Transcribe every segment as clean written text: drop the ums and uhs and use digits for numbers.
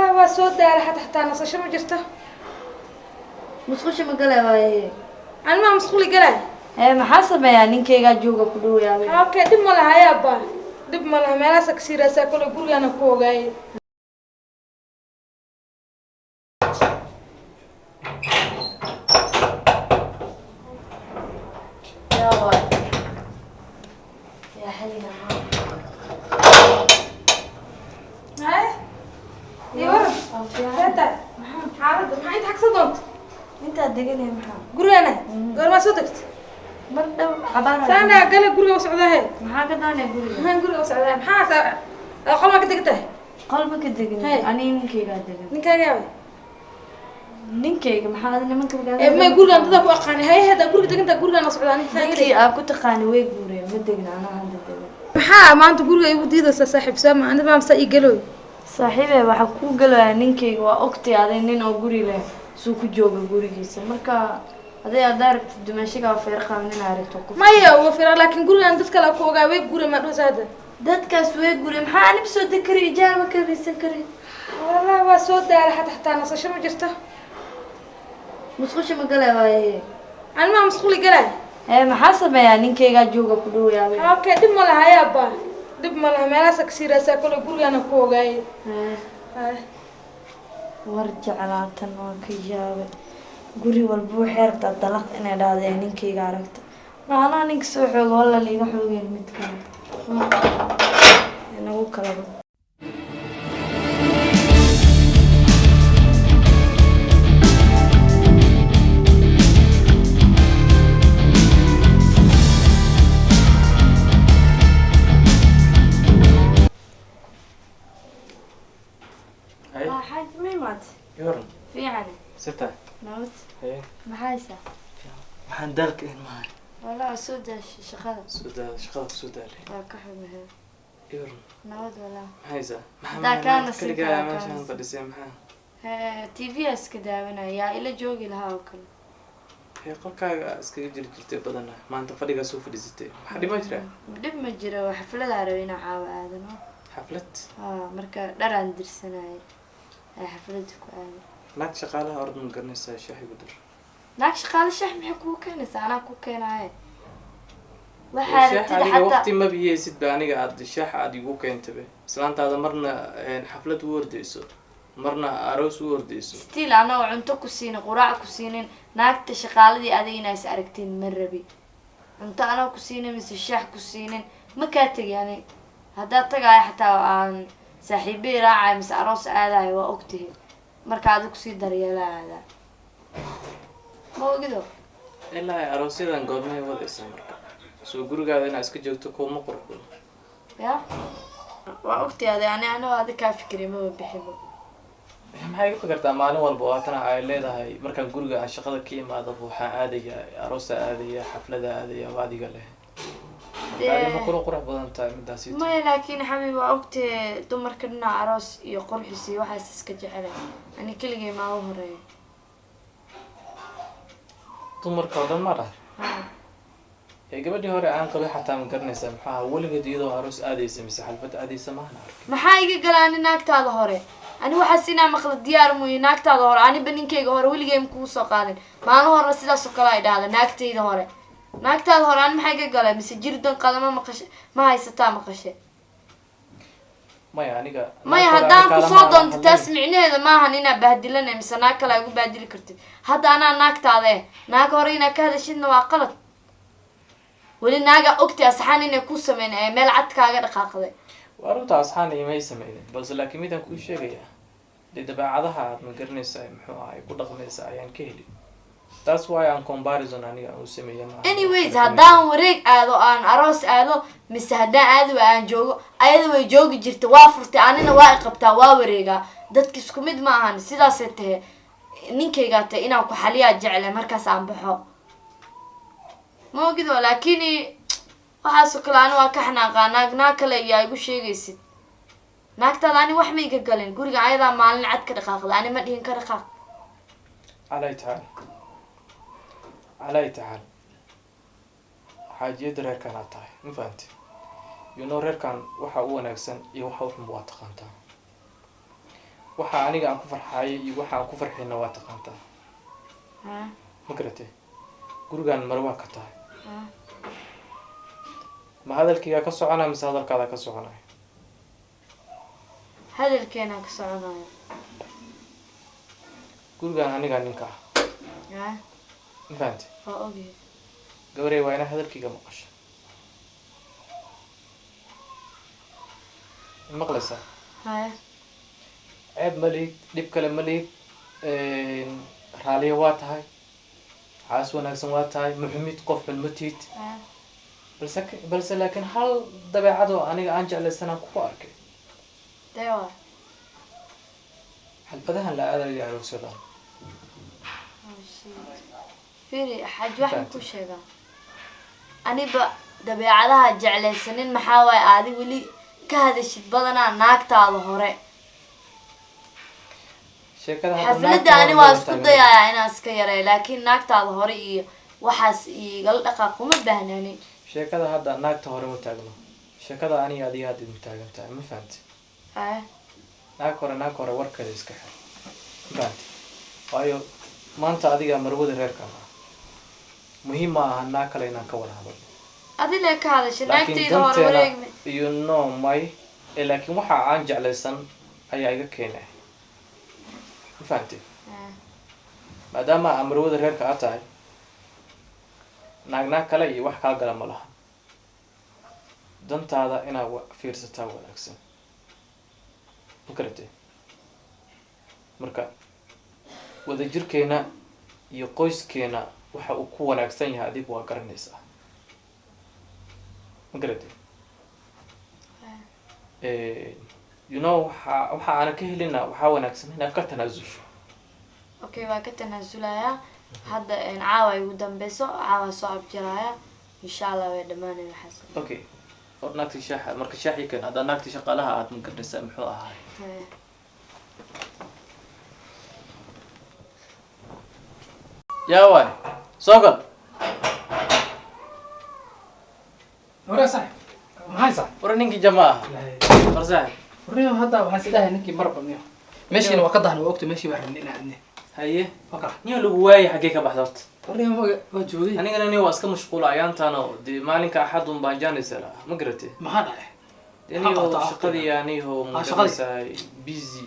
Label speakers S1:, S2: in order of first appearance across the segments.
S1: Wallaahi waa soo daala, xataa nasasho ma jirto.
S2: Musqusha ma galay waaye?
S1: Animaa musquli galay.
S2: Ee, maxaa sameeyaa? Ninkaygaa jooga ku dhow yaabay.
S1: Okay, dhib ma laha ayaaba, dhib ma laha. Meelahaasa kasii raasaa kole, gurigaana ku ogaayay.
S2: Yaa waay, yaa xilligan?
S1: Haye, iyo waran?
S2: Waa fiican.
S1: Seeta xaaladda maxaa inta xagsa doonta?
S2: Intaad deganaya maxaa?
S1: Gurigana goormaa soo degta?
S2: Mar dhow cabaar.
S1: Saanaa gale, guriga u socdahe.
S2: Maxaa ka doonaya guriga?
S1: Maxaan guriga u socdaa? Maxaa qolmaa ka degan tahay?
S2: Qolba ka degan.
S1: Hey.
S2: Aniga ninkaygaa degan.
S1: Ninkaaga yaabay?
S2: Ninkayga maxaa ada nimanka
S1: Ee,
S2: magaalada?
S1: May, gurigaan dadaa ku aqaanay. Haye, haddaa guriga degantaa, gurigaan la socdaa ani.
S2: Ninkii aa ku taqaani way guureen, ma degna, anaa hadda degan.
S1: Maxaa maanta guriga igu diidaysaa, saaxiib? Saama ani maamsa ii galooy.
S2: Saaxiibe, waxaa kuu galayaa ninkayga, waa ogtay aday nin oo guri leh suu ku jooga gurigiisa. Marka aday haddaa aragtid dumaashiga waa feer qaban inaa aragto ku.
S1: Maya, waa firaa, laakiin gurigaan dad kale ku ogaa, way guure maa dhoosa hadda.
S2: Dadkaas way guureen, maxaa anib soo deg kari, ijaar ma karaysan kari.
S1: Wallaahi waa soo daala, xataa nasasho ma jirto.
S2: Musqusha ma galay waaye?
S1: Animaa musquli galay.
S2: Ee, maxaa sameeyaa? Ninkaygaa jooga ku dhow yaabay.
S1: Okay, dhib ma laha ayaaba, dhib ma laha. Meelahaasa kasii raasaa kole, gurigaana ku ogaayay.
S2: Ee,
S1: Haye.
S2: War jeclaatan waa ka yaabay, guri walba waxay rabtaa dalaq inay dhahdo ee ninkayga aragta. Macnaha ninka soo xooga walla liiga xoogeen mid kale inagu kalaba.
S3: Haye.
S2: Waa xaaji, ma imaatay?
S3: Yoran.
S2: Fiican.
S3: Sita.
S2: Nabad.
S3: Haye.
S2: Maxaa haysaa?
S3: Waxaan daalka in maahan.
S2: Walaa soo daashay shaqada.
S3: Soo daal, shaqada soo daalay.
S2: Waa ka xumahay.
S3: Yoran.
S2: Nabad walaa.
S3: Maxaa haysaa? Maxaa
S2: Hadaa kaa
S3: maanta
S2: nasiib
S3: kaligaa
S2: kaa
S3: meeshaan
S2: nasiib.
S3: fadhisay maxaa?
S2: TV aa iska daawanaya, yaa ila joogi lahaa oo kale?
S3: Hee, qolkaaga iskaga jiri jirtay badanaa, maanta fadhigaa soo fadhiisatay, maxaa dhib ma jiraa?
S2: Dhib ma jiro, waa xafladaa rabay inaan caawa aadano.
S3: Xaflad?
S2: Haa, marka dharaan dirsanayay ee xafladda ku aaday.
S3: Naag shaqaalaha orod, ma garanaysaa, shaah igu dar.
S2: Naag shaqaale shax maxay kugu keenaysaa? Anaa ku keenaaye waxaa
S3: Shaah
S2: rabtid
S3: adiga
S2: xataa.
S3: Waqti ma biyeysid ba aniga aad shaah aad igu keentabe, islaantaada marna xaflad u ordeyso, marna aroos u ordeyso.
S2: Still anagoo cunto ku siinin, quraac ku siinin, naagta shaqaaladii adiga inaa is aragtiin ma rabi. Cunto anoo ku siinin mise shax ku siinin ma kaa tegi. Ani haddaa tagaayo xataa aan saaxiibey raacayo mise aroos aadayo, waa ogtihi. Marka adig kusii daryeela aadaa, ma ogido.
S3: Ilaa ay aroosyadan goormay wadaysaa? Marka soo gurigaada inaad iska joogto kuuma qurux badan.
S2: Ya, waa ogtihi adi ani anoo adig kaa fikray maba bixibo.
S3: Maxay iga fikirtaa maalin walba? Waatana ay leedahay markaan guriga aan shaqada ka imaado waxaan aadaya aroosa, aadaya xaflada, aadaya waa adiga leh. Marka adi ma kula qurux badan tahay midaasi?
S2: Maya, laakiin xabiib, waa ogtahe dumarka dhinaca aroos iyo qurxis iyo waxaas iska jecelay. Ani keligay maa u horeeya.
S3: Dumarka oo dhan ma dhah.
S2: Haa.
S3: Ee, gabadhii hore aan qabay xataa, ma garanaysaa maxaa ahaa, weligeed iyadoo aroos aadaysa mise xalfad aadaysa maahan arkin.
S2: Maxaa iga gala ani naagtaada hore? Ani waxaas inaa maqla diyaar mooye. Naagtaada hore, aniba ninkayga hore weligay ma kugu soo qaadin. Maalin horena sidaas oo kale ay dhahda naagtayda hore, naagtaada hore. Ani maxaa iga galay? Mise jirdan qadama maqashe ma haysataa maqashe?
S3: Maya, aniga
S2: Maya,
S3: naag hore
S2: haddaan
S3: aniga
S2: kusoo
S3: kaalama
S2: doonto
S3: hadlin.
S2: Taas micnaheeda maahan inaa baahdilanay mise naag kale ay ugu bahdili kartid. Hadda anaa naagtaada eh, naag hore inaa ka hadashidna waa qalad. Weli naagaa ogtay asxaan inay ku sameyn ee meel cad kaaga dhaqaaqday.
S3: Waa runta, asxaan imay sameynin, balse laakiin midaan kuu sheegayaa dee, dabeecadaha aad ma garanaysaa muxuu ahay ku dhaqmaysa ayaan ka helin. Taas why aan comparison aniga aan u sameeya maaha.
S2: Anyways, haddaan wareeg aado, aan aroos aado mise haddaan aadi waa aan joogo, ayada way joogi jirta, waa furtay, anina waa i qabtaa, waa wareegaa. Dadka isku mid ma ahan, sidaasay tahe. Ninkaygaa tahay inaan ku xaliyaa jecle markaas aan baxo, ma ogido. Laakiin waxaasoo kale ani waa ka xanaaqaa. Naag naag kale iyaa igu sheegaysid naagtaada, ani wax ma iga galin. Guriga ayadaa maalin cad ka dhaqaaqda, ani ma dhihin ka dhaqaaq.
S3: Calaa tacaal, calaa tacaal, xaajiyadda reerkan aad tahay, ma fahanti? You know, reerkan waxa u wanaagsan iyo waxa u xun waa taqaantaa. Waxa aniga aan ku farxaayay iyo waxa aan ku farxayna waa taqaantaa. Ma garatay? Gurigaan mare waa ka tahay. Ma hadalkaygaa ka soconaya mise hadalkaadaa ka soconaya?
S2: Hadalkeenaa ka soconayo.
S3: Gurigaan anigaa ninka ah. Ma fahantay?
S2: Waa ogyahay.
S3: Gabarey, waa inaa hadalkayga maqasho. Ma maqlaysaa?
S2: Haya.
S3: Ceeb ma lihid, dhib kale ma lihid, raaliya waa tahay, caas wanaagsan waa tahay, muxumid qof xun ma tihid. Balse laakiin hal dabeecad oo aniga aan jeclaysanaan ku arkay.
S2: Dewa.
S3: Xalfadahan la aadayo aroosyadan.
S2: Oh, shit. Fiiri xaj, waxaan ku sheegaa, aniba dabeecadaha jeclaysanin maxaa waaye, aadi weli ka hadashid badanaa naagtaada hore.
S3: Sheekada hadda
S2: xafladda
S3: naagta
S2: ani
S3: hore
S2: waa
S3: ma
S2: isku
S3: taagna.
S2: dayayaa inaan iska yareeyo, laakiin naagtaada hore iyo waxaas igala dhaqaaq kuma baahnani.
S3: Sheekada hadda naagta hore ma taagno. Sheekada aniga adiga hadda ma taagan tahay, ma fahamtay?
S2: Haya.
S3: Naag hore warkeeda iska xir, ma fahamtay? Waayo maanta adiga marwada reerkan ah, muhiim ma aha naag kale inaan ka wada hadalno.
S2: Adile ka hadashay.
S3: Laakiin
S2: Naagtayda hore
S3: danteena
S2: wareegme.
S3: You know my laakiin waxa aan jeclaysan ayaa iga keenay, ma fahamtay? Maadaama aa marwada reerka aad tahay, naag naag kale iyo wax kaa gala ma laha. Dantaada inaad fiirsataa wanaagsan, ma garatay? Marka wadajirkeena iyo qoyskeena waxa uu ku wanaagsan yahay adigu waa garanaysaa, ma garatay? You know waxa aana ka helina waxaa wanaagsan inaad ka tanaasusho.
S2: Okay, waa ka tanaasulayaa hadda. Caawa igu dambeyso, caawa soo abjiraaya, insha Allah way dhamaanay waxaas.
S3: Okay, hor naagtii shaaxa, marka shaaxii keen. Haddaa naagtii shaqaalaha aad, ma garanaysaa muxuu ahaay?
S2: Haya.
S3: Yaa waay, soo gal.
S4: Hore saaxib, maxay sax?
S3: War ninkii jama aha, war saaxib.
S4: Warniyo, hadda waxaan isdhahay ninkii marba miyo meeshiina waa ka dahna, waa ogta meeshii baa rabnay inaan aadne.
S3: Haye.
S4: Waa kala.
S3: Niyo, lagu waayay, xaggee ka baxda horta?
S4: Warniyo, maga waa joogay.
S3: Anigana nin waa iska mashquula ayaantaano, dee maalinka axad un baan jaanaysa laha, ma garatay?
S4: Maxaa dhacay?
S3: Dee
S4: Maxaa
S3: niyo
S4: qabtaa?
S3: Shaqadii aniho, ma
S4: Ah, shaqadii.
S3: garanaysaa, busy.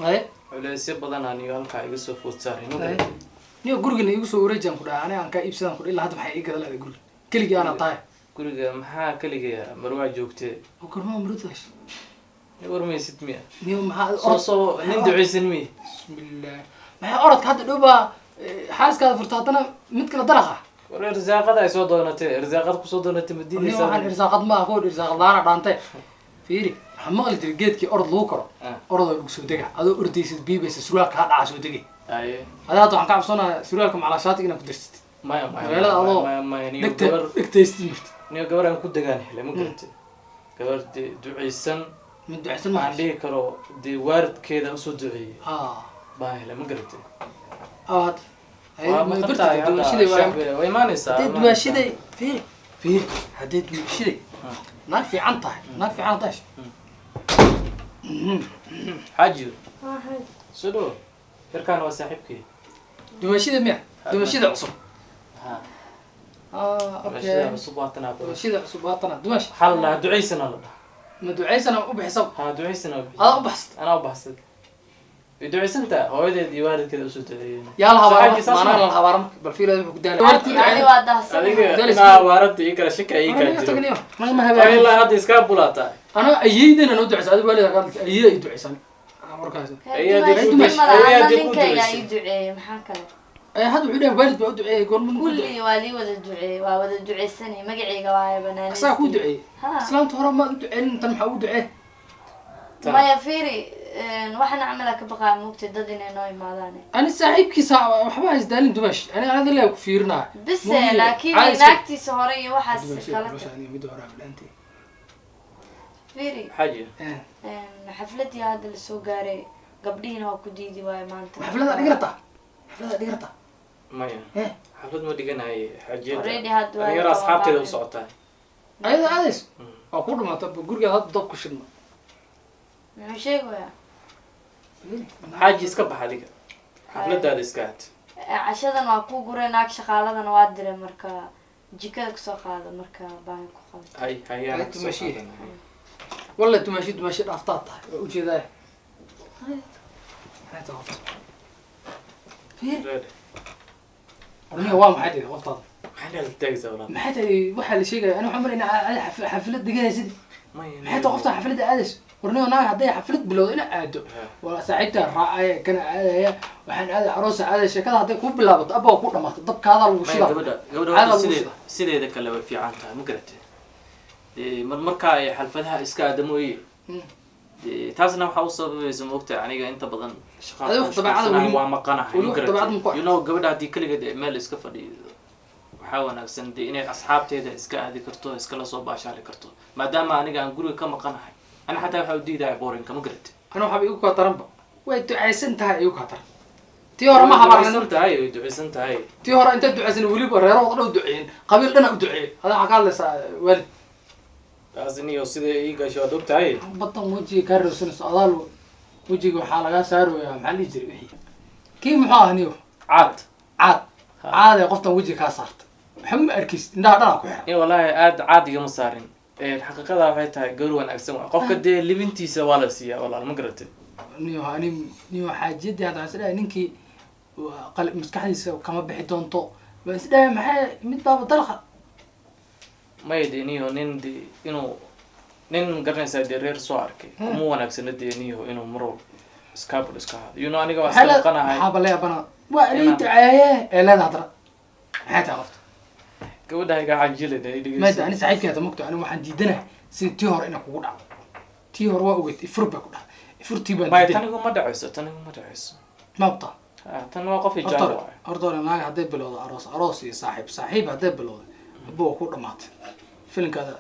S4: Haye.
S3: Culeysyo badan aniyo halkaa iga soo food saaray, ma
S4: Haye.
S3: garatay?
S4: Niyo, gurigana igu soo wareejaan ku dhahay, aniga aan kaa iibsadaan ku dhahay, ilaa hadda maxay ii gadalaada guriga keligii aanaa tahay?
S3: Guriga maxaa keligaya? Marwaa joogtee.
S4: Oo kormaa maradaas?
S3: Warmaysid miya?
S4: Niyo, maxaa
S3: Soo soo nin duceysan miya?
S4: Bismillah, maxay orodka hadda dhow baa xaaskaada furta, haddana mid kale dalaqa.
S3: War irsaaqada ay soo doonatay, irsaaqad kusoo doonatay, ma
S4: Niyo,
S3: diidaysaa?
S4: waxaan irsaaqad maaha, kuwa irsaaqad la'aana dhaantay. Fiiri, waxaa maqli jiray geedkii orod lagu koro. Orodoo lagu soo dega, adoo ordaysid biibaysa, surwaalka kaa dhacaa, soo degay.
S3: Haye.
S4: Adaa hadda waxaan ka cabsoonayaa surwaalka macalaashaatiga inaad ku darsatid.
S3: Maya, maya.
S4: Magaalada adoo
S3: Maya, maya, niyo
S4: dhegta
S3: gabar
S4: dhegtaystid martid.
S3: Niyo, gabar aan ku degaan helay, ma garatay? Gabar dee duceysan.
S4: Mid ducaysan
S3: Waxaan
S4: ma
S3: dhihi karo dee waaridkeeda usoo duceeyey
S4: ha
S3: baan helay, ma garatay?
S4: Aw hadda
S3: Waa maqan tahay hadda.
S4: Dumashiday waa.
S3: Shacbi way imaanaysaa.
S4: Haddee
S3: imaanaysaa.
S4: dumaashiday, fiiri fiiri, haddee dumaashiday naag fiican tahay, naag fiican tahay.
S3: Xaaji, soo dhawo, yarkaan waa saaxiibkay.
S4: Dumaashida miya? Dumaashida cusub?
S3: Ha.
S4: Ah.
S3: Dumaashida
S4: Okay.
S3: cusub waa tanaa.
S4: Dumaashida cusub waa tana, dumaash.
S3: Waxaa la dhahaa duceysana la dhahaa.
S4: Ma ducaysana u bixisa?
S3: Ha, duceysana u bixisay.
S4: Adaa u baxsat?
S3: Anaa u baxsad. Way duceysantaa, hooyadeed iyo waalidkeeda usoo duceeyeen.
S4: Yaa la habaara?
S3: Saaxiibkii saas
S4: maanaa
S3: ma
S4: la habaara marka, bal fiir wuxuu ku daalay.
S2: Ani waa dahsan.
S3: Adiga
S4: Dalis.
S3: inaa waarada ii kala shaka ii kala jiro. Waa ilaa hadda iskaa bulaataa.
S4: Anaa ayeydana noo ducaysa, adiga waalida ka hadlaysa, ayeeyda i ducaysan markaas.
S3: Ayaa dib
S4: u
S2: Mada
S3: ayaa
S2: ana
S3: dib u
S2: ninkayga
S3: duceysay.
S2: ii duceeyey, maxaa kale?
S4: Hadda wuxuu dhahay waalid baa u duceeyay, goorma ku duceeyay?
S2: Kulli waa lii wada duceeyey, waa wada duceysanay, magacayga waa banaanay.
S4: Asagaa kuu duceeyey?
S2: Ha.
S4: Islaamta hore maad u duceynin, tan maxaa ugu ducee?
S2: Maya, fiiri, waxaan camala ka baqaa mugtay dad inay noo imaadaan.
S4: Ani saaxiibkiisa waxba ha isdaalin dumaash, ani anada ilaa ku fiirinaa.
S2: Bise laakiin naagtiisa hore iyo waxaas kala tag.
S4: Midda hore abdhaantay.
S2: Fiiri.
S3: Xaaji.
S2: Xafladii hadda lasoo gaaray, gabdhihiina waa ku diidi waaye maanta.
S4: Xaflada dhigi rabtaa? Xaflada dhigi rabtaa?
S3: Maya.
S4: Eh.
S3: Xaflad ma dhiganaye xaajiyada.
S2: Already hadda waa
S3: Dhalinyaro asxaabteeda u socotaa.
S4: Ayada aadayso waa ku dhamaata gurigaad, hadda dab ku shidma.
S2: Muxuu sheegayaa?
S3: Xaaji, iska bax adiga, xafladaada iska aad.
S2: Cashadan waa kuu guray, naag shaqaaladana waa diray, marka jikada kasoo qaada marka baahi ku qabto.
S3: Hay hayaan.
S4: Ay, tumashii. Walla dumaashi, dumaashi dhaaftaad tahay, waa ujeedaa. Maxay tahay qofta? Fiir, orniga waa maxay tahay qoftaada?
S3: Maxay leedahay taagaysaa, walaal?
S4: Maxay tahay waxaa la sheegaya? Ani waxaan malaynaa aad xaflad dhiganaysid. Maxay tahay qofta xafladda aadayso? Warniga, naag hadday xaflad bilowdo ina aado, waa saaxiibtaa raacaya, kana aadaya, waxaan aaday aroosa aadaya. Sheekada hadday kuu bilaabato, abba, waa ku dhamaatay, dabkaadaa lagu
S3: maya
S4: shidaa.
S3: Gabadha, gabadha
S4: Caada
S3: horta
S4: lagu
S3: sideeda
S4: shidaa.
S3: Sideeda kale way fiican tahay, ma garatay? Dee mar markaa ay xalfadaha iska aada mooye. Dee taasna waxaa u sababaysa, maogtahay, aniga inta badan shaqaa
S4: Adiga wax dabeecada
S3: waa maqanahay,
S4: weli
S3: ma
S4: wax dabeecad ma ku
S3: garatay? You know, gabadha haddii keligeed ay meel iska fadhiyo, waxaa wanaagsan dee inay asxaabteeda iska aadi karto, iskala soo baashaali karto, maadaama aniga aan guriga ka maqanahay. Ani xataa waxaa u diidaya borinka, ma garatay?
S4: Ani waxaaba igu kaa daranba, way ducaysan tahay, igu kaa daran. Tii hore ma habaarnin.
S3: Ducaysan tahay, way ducaysan tahay.
S4: Tii hore intaad ducaysan, weliba reerahooda dhan u duceeyeen, qabiil dhana u duceeyeen. Adaa waxaa ka hadlaysaa waalid.
S3: Taas niyo sida ii gasho waad og tahay.
S4: Badan wejiga kaa rowsanayso adaal, wejiga waxaa lagaa saarooyaa, maxaa la dhihi jiray wixii kii muxuu ah niyo?
S3: Caad.
S4: Caad, caad ee qoftan wejiga kaa saarta, waxba ma arkaysid, indhaha dhanaa ku xiran.
S3: In wallaahi aad caad igama saarin. Xaqiiqada waxay tahay gabar wanaagsan waay. Qofka dee libintiisa waa la siiyaa, walaal, ma garatay?
S4: Niyo, ani niyo xaajiyadii hadda waxaan isdhahay ninkii waa maskaxdiisa kama bixi doonto, waan isdhahay, maxay mid baaba dalqa.
S3: Maya, dee niyo nin dee inuu nin garanaysaa, dee reer soo arkay, kuma wanaagsana dee niyo inuu mar walba iskaabul iska ahaado. You know, aniga waa iska maqanahay.
S4: Maxaaba la yaabana waa ilay duceeye ee leeda haddana, maxay tahay qofta?
S3: Gabadha iga cajilin ay dhegeyso.
S4: Maada ani saaxiibkii hada mogto, ani waxaan diidanahay sida tii hore inay kugu dhacdo. Tii hore waa ogeyd, ifur baa ku dhacday, ifurtii baan
S3: Maya,
S4: diidanay.
S3: tanigu ma dhacayso, tanigu ma dhacayso.
S4: Ma ogtaa?
S3: Ha, tan waa qof
S4: Horta
S3: ijaab
S4: hore,
S3: waay.
S4: Horta hore naaga hadday bilowdo aroos aroos iyo saaxiib saaxiib hadday bilowdo, abba, waa ku dhamaatay filinkaada.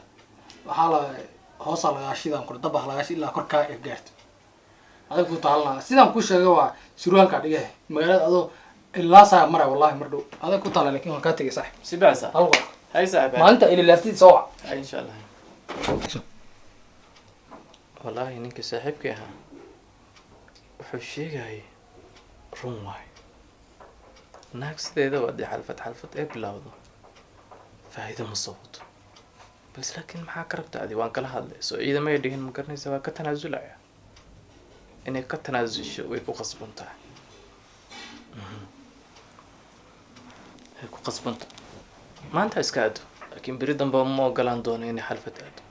S4: Waxaa la hoosaa lagaa shidaan kor, dabaa lagaa shid ilaa korkaa ay gaarto. Adag ku taalana sidaan ku sheegay, waa surwaalkaa dhigahe magaalada adoo ilaa saa maray. Wallahi mar dhow adag ku taala, lakin waan kaa tegay, saaxib.
S3: Si bacsa.
S4: Hal qof.
S3: Hay saaxiib.
S4: Maalinta ililaastid soo wac.
S3: Hay, insha Allah. Wallaahi ninkii saaxiibkii ahaa wuxuu sheegayay run waay. Naag sideedaba dee xalfad xalfad ee bilowdo faa'iido ma soo wato. Bas laakiin maxaa ka rabta adi? Waan kala hadlay, soo ciidamay dhihin, ma garanaysa, waa ka tanaasulaya. Inay ka tanaasusho way ku qasban tahay. Way ku qasban tahay. Maanta iska aado, laakiin beri dambe ma ogolaan doono inay xalfad aado.